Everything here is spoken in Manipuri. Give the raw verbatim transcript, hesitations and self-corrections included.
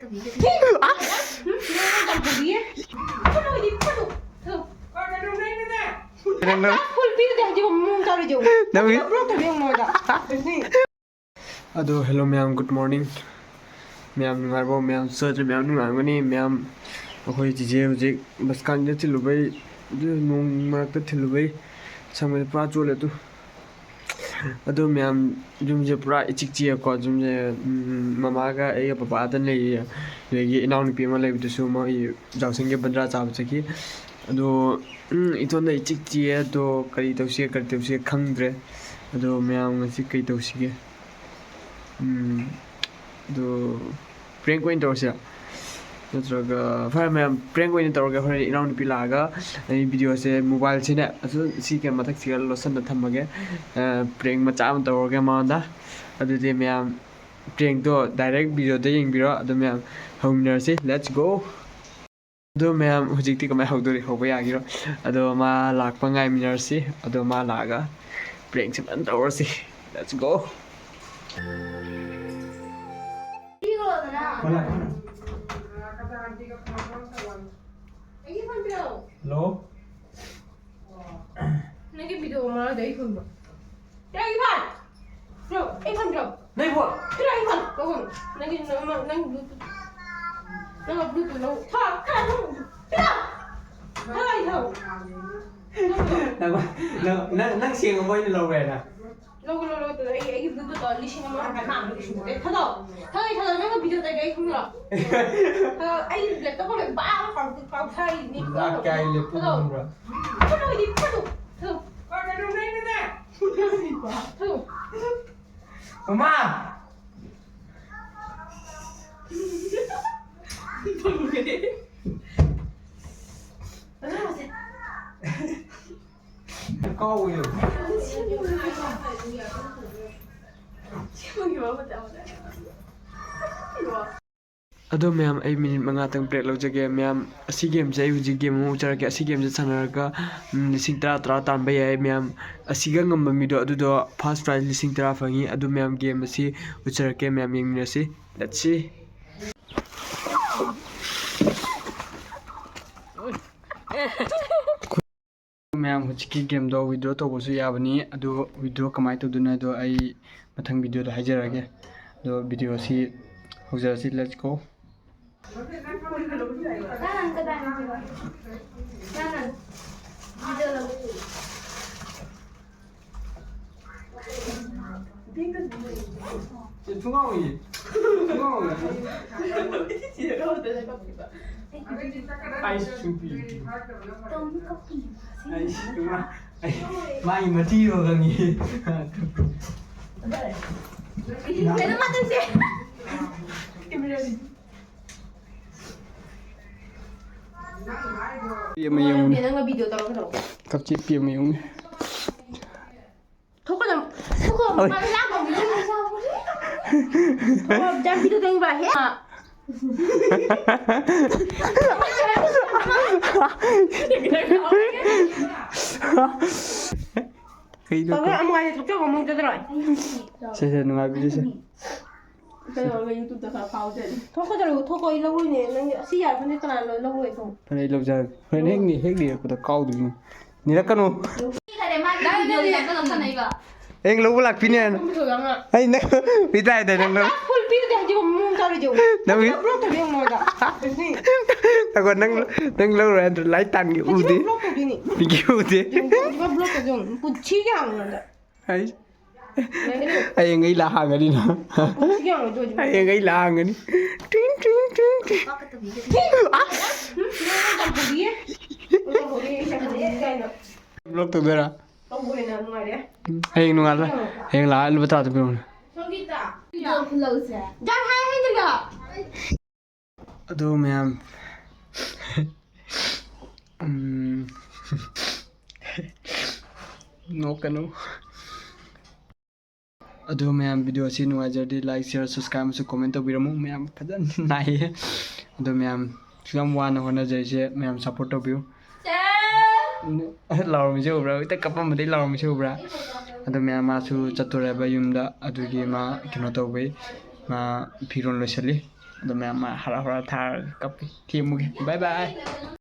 ꯅꯪꯅ ꯐꯨꯜ ꯄꯤꯔꯗꯤ ꯍꯧꯖꯤꯛ ꯃꯑꯣꯡ ꯇꯧꯔꯤꯗꯣ꯫ ꯅꯪꯒꯤ ꯕ꯭ꯂꯣꯛ ꯇꯧꯕ ꯌꯦꯡꯉꯣ ꯃꯣꯏꯗ꯫ ꯑꯗꯣ hello ꯃꯌꯥꯝ, good morning꯫ ꯃꯌꯥꯝ ꯅꯨꯡꯉꯥꯏꯔꯤꯕꯣ? ꯃꯌꯥꯝ ꯆꯠꯇ꯭ꯔꯦ, ꯃꯌꯥꯝ ꯅꯨꯡꯉꯥꯏꯔꯝꯒꯅꯤ꯫ ꯃꯌꯥꯝ ꯑꯩꯈꯣꯏ ꯆꯤꯆꯦ ꯍꯧꯖꯤꯛ ꯕꯁ ꯀꯥꯟꯗ ꯊꯤꯜꯂꯨꯕꯩ, ꯑꯗꯨ ꯅꯣꯡ ꯃꯔꯛꯇ ꯊꯤꯜꯂꯨꯕꯩ ꯁꯪꯕꯁꯦ ꯄꯨꯔꯥ ꯆꯣꯠꯂꯦ꯫ ꯑꯗꯨ ꯑꯗꯣ ꯃꯌꯥꯝ, ꯌꯨꯝꯁꯦ ꯄꯨꯔꯥ ꯏꯆꯤꯛ ꯆꯤꯛꯑꯦꯀꯣ꯫ ꯌꯨꯝꯁꯦ, ꯎꯝ, ꯃꯃꯥꯒ ꯑꯩꯒ ꯄꯄꯥꯗ ꯂꯩꯌꯦ꯫ ꯑꯗꯒꯤ ꯏꯅꯥꯎꯅꯨꯄꯤ ꯑꯃ ꯂꯩꯕꯗꯨꯁꯨ ꯃꯣꯏ ꯌꯥꯎꯁꯪꯒꯤ ꯕꯟꯗ꯭ꯔꯥ ꯆꯥꯕ ꯆꯠꯈꯤ꯫ ꯑꯗꯣ, ꯎꯝ, ꯏꯇꯣꯝꯗ ꯏꯆꯤꯛ ꯆꯤꯛꯑꯦ꯫ ꯑꯗꯣ ꯀꯔꯤ ꯇꯧꯁꯤꯒꯦ, ꯀꯔꯤ ꯇꯧꯁꯤꯒꯦ ꯈꯪꯗ꯭ꯔꯦ꯫ ꯑꯗꯣ ꯃꯌꯥꯝ ꯉꯁꯤ ꯀꯔꯤ ꯇꯧꯁꯤꯒꯦ? ꯎꯝ, ꯑꯗꯣ prank ꯑꯣꯏꯅ ꯇꯧꯔꯁꯤꯔꯥ? ꯅꯠꯇ꯭ꯔꯒ, ꯐꯔꯦ ꯃꯌꯥꯝ, prank ꯑꯣꯏꯅ ꯇꯧꯔꯒꯦ꯫ ꯍꯣꯔꯦꯟ ꯏꯅꯥꯎꯅꯨꯄꯤ ꯂꯥꯛꯑꯒ ꯑꯩ videoꯁꯦ mobileꯁꯤꯅ ꯑꯗꯨ ꯁꯤ ꯀꯩꯅꯣ ꯃꯊꯛꯁꯤꯒ ꯂꯣꯠꯁꯟꯅ ꯊꯝꯃꯒꯦ꯫ ꯑ, prank ꯃꯆꯥ ꯑꯃ ꯇꯧꯔꯒꯦ ꯃꯉꯣꯟꯗ꯫ ꯑꯗꯨꯗꯤ ꯃꯌꯥꯝ, prankꯇꯣ direct videoꯗ ꯌꯦꯡꯕꯤꯔꯣ꯫ ꯑꯗꯨ ꯃꯌꯥꯝ ꯍꯧꯃꯤꯟꯅꯔꯁꯤ꯫ Let's go꯫ ꯑꯗꯣ ꯃꯌꯥꯝ, ꯍꯧꯖꯤꯛꯇꯤ ꯀꯃꯥꯏꯅ ꯍꯧꯗꯣꯔꯤ? ꯍꯧꯕ ꯌꯥꯒꯤꯔꯣ? ꯑꯗꯣ ꯃꯥ ꯂꯥꯛꯄ ꯉꯥꯏꯃꯤꯟꯅꯔꯁꯤ꯫ ꯑꯗꯣ ꯃꯥ ꯂꯥꯛꯑꯒ prankꯁꯦ ꯐꯖꯅ ꯇꯧꯔꯁꯤ꯫ Let's go꯫ Hello? ꯅꯪꯒꯤ video ꯃꯔꯛꯇ ꯑꯩ ꯐꯣꯟꯗꯣ꯫ ꯄꯤꯔꯛꯑꯣ, ꯏꯐꯥꯟ! ꯄꯤꯔꯛꯑꯣ, ꯑꯩ ꯐꯣꯟ ꯄꯤꯔꯛꯑꯣ꯫ ꯅꯪ ꯐꯣꯟ? ꯄꯤꯔꯛꯑꯣ, ꯑꯩ ꯐꯣꯟ! ꯀꯛꯎ꯫ ꯅꯪꯒꯤ, ꯅꯪ, ꯅꯪ Bluetooth꯫ ꯅꯪ Bluetooth ꯂꯧ꯫ ꯊꯥ-, ꯊꯥ-, ꯊꯥ-, ꯄꯤꯔꯛꯑꯣ! ꯊꯥ-, ꯑꯩ ꯊꯥ-, ꯅꯪ, ꯅꯪ, ꯅꯪ, ꯅꯪ ꯁꯦꯡꯉꯕꯣ ꯑꯩꯅ ꯂꯧꯔꯦꯅ? ꯂꯧꯒꯦ, ꯂꯧꯒꯦ, ꯂꯧꯒꯦ꯫ ꯑꯩ, ꯑꯩꯒꯤ Bluetooth ꯂꯤꯁꯤꯡ ꯑꯃ ꯍꯥꯏꯕ, ꯃꯥ ꯂꯤꯁꯤꯡ ꯑꯃ꯫ ꯊꯥꯗꯣꯛꯑꯣ꯫ ꯊꯥꯗꯣꯛꯑꯣ, ꯊꯥꯗꯣꯛꯑꯣ꯫ ꯅꯪꯅ video ꯇꯧꯔꯤꯗꯣ ꯑꯩ ꯈꯪꯕ꯭ꯔꯣ? ꯊꯥꯗꯣꯛꯑꯣ꯫ ꯑꯩ laptop ꯂꯣꯏ ꯕꯥ ꯀꯥꯎꯊꯣꯛ-, ꯀꯥꯎꯊꯣꯛꯏꯅꯤ꯫ ꯂꯥꯛ ꯀꯌꯥꯒꯤ laptop ꯊꯥꯗꯣꯛꯑꯣ꯫ ꯈꯪꯕ꯭ꯔꯣ? ꯊꯥꯗꯣꯛꯑꯣ, ꯊꯥꯗꯣꯛꯑꯣ꯫ ꯊꯥꯗꯣꯛꯑꯣ꯫ ꯃꯃꯥ! ꯀꯥꯎꯋꯦ꯫ ꯑꯗꯣ ꯃꯌꯥꯝ, ꯑꯩ minute ꯃꯉꯥꯇꯪ break ꯂꯧꯖꯒꯦ꯫ ꯃꯌꯥꯝ, ꯑꯁꯤ gameꯁꯦ ꯑꯩ ꯍꯧꯖꯤꯛ game ꯑꯃ ꯎꯠꯆꯔꯛꯀꯦ꯫ ꯑꯁꯤ gameꯁꯦ ꯁꯥꯟꯅꯔꯒ, ꯎꯝ, ꯂꯤꯁꯤꯡ ꯇꯔꯥ, ꯇꯔꯥ ꯇꯥꯟꯕ ꯌꯥꯏ꯫ ꯃꯌꯥꯝ, ꯑꯁꯤꯒ ꯉꯝꯕ ꯃꯤꯗꯣ ꯑꯗꯨꯗꯣ first prize ꯂꯤꯁꯤꯡ ꯇꯔꯥ ꯐꯪꯉꯤ꯫ ꯑꯗꯨ ꯃꯌꯥꯝ, game ꯑꯁꯤ ꯎꯠꯆꯔꯛꯀꯦ꯫ ꯃꯌꯥꯝ ꯌꯦꯡꯃꯤꯟꯅꯁꯤ꯫ Let's see꯫ ꯃꯌꯥꯝ, ꯍꯧꯖꯤꯛꯀꯤ ꯒꯦꯝꯗꯣ ꯋꯤꯗ꯭ꯔꯣ ꯇꯧꯕꯁꯨ ꯌꯥꯕꯅꯤ꯫ ꯑꯗꯨ ꯋꯤꯗ꯭ꯔꯣ ꯀꯃꯥꯏꯅ ꯇꯧꯗꯣꯏꯅꯣ ꯍꯥꯏꯗꯣ ꯑꯩ ꯃꯊꯪ ꯚꯤꯗꯤꯑꯣꯗ ꯍꯥꯏꯖꯔꯛꯑꯒꯦ꯫ ꯑꯗꯣ ꯚꯤꯗꯤꯑꯣ ꯑꯁꯤ ꯍꯧꯖꯔꯁꯤ꯫ Let's go. ꯊꯨꯡꯉꯥꯎ ꯊꯨꯡꯉꯥꯎ꯫ ꯑꯩꯁ ꯁꯨꯡꯄꯤ꯫ ꯑꯩꯁ ꯃꯥꯒꯤ ꯃꯊꯤꯔꯣ ꯈꯪꯉꯤ꯫ ꯀꯩꯅꯣ ꯃꯥ ꯇꯧꯁꯦ꯫ ꯄꯤ ꯑꯃ ꯌꯦꯡꯉꯨꯅꯦ꯫ ꯅꯪꯅ ꯚꯤꯗꯤꯑꯣ ꯇꯧꯔꯒ ꯇꯧ꯫ ꯀꯞꯆꯦꯠꯄꯤ ꯑꯃ ꯌꯦꯡꯉꯨꯅꯦ꯫ ꯊꯣꯛꯀꯅꯨ꯫ ꯊꯣꯛꯀꯅꯨ꯫ ꯍꯣꯏ꯫ ꯃꯄꯥꯟꯗ ꯂꯥꯡꯒꯅꯨ꯫ ꯊꯣꯛꯀꯅꯨ꯫ ꯖꯥꯝꯕꯤꯗꯣ ꯇꯧꯕ ꯍꯦ꯫ ꯀꯩꯅꯣ? ꯇꯧꯔꯣ, ꯑꯃꯨꯛ ꯍꯥꯏꯁꯦ ꯊꯣꯛꯆꯕ ꯑꯃꯨꯛ ꯆꯠꯇ꯭ꯔꯣ? ꯁꯦ, ꯁꯦ, ꯅꯨꯡꯉꯥꯏꯕꯤꯔꯤꯁꯦ꯫ ꯀꯩꯗꯧꯔꯒꯦ YouTube-ꯇ ꯈꯔ ꯐꯥꯎꯗ꯭ꯔꯗꯤ? ꯊꯣꯛꯀꯗꯧꯔꯕ ꯊꯣꯛꯈꯣ, ꯑꯩ ꯂꯧꯔꯣꯏꯅꯦ꯫ ꯅꯪ ꯑꯁꯤ ꯌꯥꯔꯛꯄꯅꯦ, ꯀꯅꯥꯅꯣ ꯂꯧꯔꯣꯏꯗꯣ? ꯐꯔꯦ, ꯑꯩ ꯂꯧꯖꯔꯒꯦ꯫ ꯍꯣꯔꯦꯟ ꯍꯦꯛ ꯅꯤ-, ꯍꯦꯛ ꯅꯤꯔꯛꯄꯗ ꯀꯥꯎꯗꯣꯏꯅꯤ꯫ ꯅꯤꯔꯛꯀꯅꯨ꯫ ꯈꯔꯦ, ꯃꯥꯒꯤ ꯅꯪ video ꯅꯪ ꯂꯥꯛꯄ ꯂꯧꯁꯟꯅꯩꯕ꯫ ꯍꯌꯦꯡ ꯂꯧꯕ ꯂꯥꯛꯄꯤꯅꯦ꯫ ꯀꯨꯝꯕꯤꯗꯣ ꯌꯥꯝꯅ ꯑꯩ ꯅꯪ ꯄꯤꯊꯥꯏꯗ ꯅꯪ ꯂꯧ-, ꯐꯨꯜ ꯄꯤꯔꯗꯤ ꯍꯧꯖꯤꯛ ꯃꯑꯣꯡ ꯇꯧꯔꯤꯗꯣ꯫ ꯅꯪ ꯃꯤ block ꯇꯧꯕꯤ ꯌꯦꯡꯉꯣ ꯑꯗ꯫ ꯉꯥꯏꯈꯣ, ꯅꯪ, ꯅꯪ ꯂꯧꯔꯣꯏ ꯍꯥꯏꯗ꯭ꯔꯣ? ꯂꯥꯏ ꯇꯥꯟꯒꯦ ꯍꯧꯖꯤꯛ ꯎꯗꯦ꯫ Block ꯇꯧꯗꯣꯏꯅꯤ꯫ ꯄꯤꯒꯦ ꯎꯗꯦ꯫ ꯍꯧꯖꯤꯛ block ꯇꯧꯗꯣꯏꯅꯤ꯫ ꯄꯨꯟꯁꯤꯒꯤ ꯍꯥꯡꯉꯣ ꯅꯪꯗ꯫ ꯑꯩ ꯍꯌꯦꯡ ꯑꯩ ꯂꯥꯛ ꯍꯥꯡꯒꯅꯤ ꯅꯪ꯫ ꯄꯨꯟꯁꯤꯒꯤ ꯍꯥꯡꯉꯣꯏꯗꯣꯏꯅꯤ꯫ ꯍꯌꯦꯡ ꯑꯩ ꯂꯥꯛ ꯍꯥꯡꯒꯅꯤ꯫ ꯇ꯭ꯔꯤꯡ, ꯇ꯭ꯔꯤꯡ, ꯇ꯭ꯔꯤꯡ, ꯇ꯭ꯔꯤꯡ꯫ ꯑꯁ! ꯎꯝ, ꯅꯪ ꯇꯧꯊꯣꯛꯈꯤꯌꯦ꯫ ꯇꯧꯊꯣꯛꯈꯤꯌꯦ, ꯇꯧꯊꯣꯛꯈꯤꯌꯦ ꯀꯥꯏꯅ꯫ Block ꯇꯧꯗꯣꯏꯔꯥ? ꯇꯧꯕ ꯍꯦꯟꯅ ꯅꯨꯡꯉꯥꯏꯔꯦ꯫ ꯎꯝ, ꯍꯌꯦꯡ ꯅꯣꯡꯉꯥꯜꯂ, ꯍꯌꯦꯡ ꯂꯥꯛꯑ ꯂꯨꯄꯥ ꯇꯔꯥꯗꯣ ꯄꯤꯔꯝꯃꯣ꯫ ꯁꯪꯒꯤꯇꯥ, video ꯈꯨꯜꯂꯧꯁꯦ꯫ ꯖꯥꯠ ꯍꯥꯏ ꯍꯥꯏꯗ꯭ꯔꯒ꯫ ꯑꯗꯣ ꯃꯌꯥꯝ, ꯎꯝ, ꯅꯣꯛꯀꯅꯨ꯫ ꯑꯗꯣ ꯃꯌꯥꯝ, video ꯑꯁꯤ ꯅꯨꯡꯉꯥꯏꯖꯔꯗꯤ like, share, subscribe ꯑꯃꯁꯨꯡ comment ꯇꯧꯕꯤꯔꯝꯃꯨ꯫ ꯃꯌꯥꯝ ꯐꯖꯅ ꯅꯥꯏꯌꯦ꯫ ꯑꯗꯣ ꯃꯌꯥꯝ, ꯁꯨꯛ ꯌꯥꯝ ꯋꯥꯅ ꯍꯣꯠꯅꯖꯔꯤꯁꯦ, ꯃꯌꯥꯝ support ꯇꯧꯕꯤꯌꯨ꯫ ꯂꯥꯎꯔꯝꯃꯤꯁꯦ ꯎꯕ꯭ꯔꯥ? ꯍꯦꯛꯇ ꯀꯞꯄꯝꯕꯗꯩ ꯂꯥꯎꯔꯝꯃꯤꯁꯦ ꯎꯕ꯭ꯔꯥ? ꯑꯗꯣ ꯃꯌꯥꯝ, ꯃꯥꯁꯨ ꯆꯠꯇꯣꯔꯦꯕ ꯌꯨꯝꯗ, ꯑꯗꯨꯒꯤ ꯃꯥ ꯀꯩꯅꯣ ꯇꯧꯕꯩ, ꯃꯥ ꯐꯤꯔꯣꯜ ꯂꯣꯏꯁꯜꯂꯤ꯫ ꯑꯗꯨ ꯃꯌꯥꯝ ꯑꯃ ꯍꯔꯥꯎ ꯍꯔꯥꯎ ꯊꯥꯔꯒ ꯀꯞꯄꯤ꯫ ꯊꯦꯝꯃꯨꯒꯦ꯫ Bye bye꯫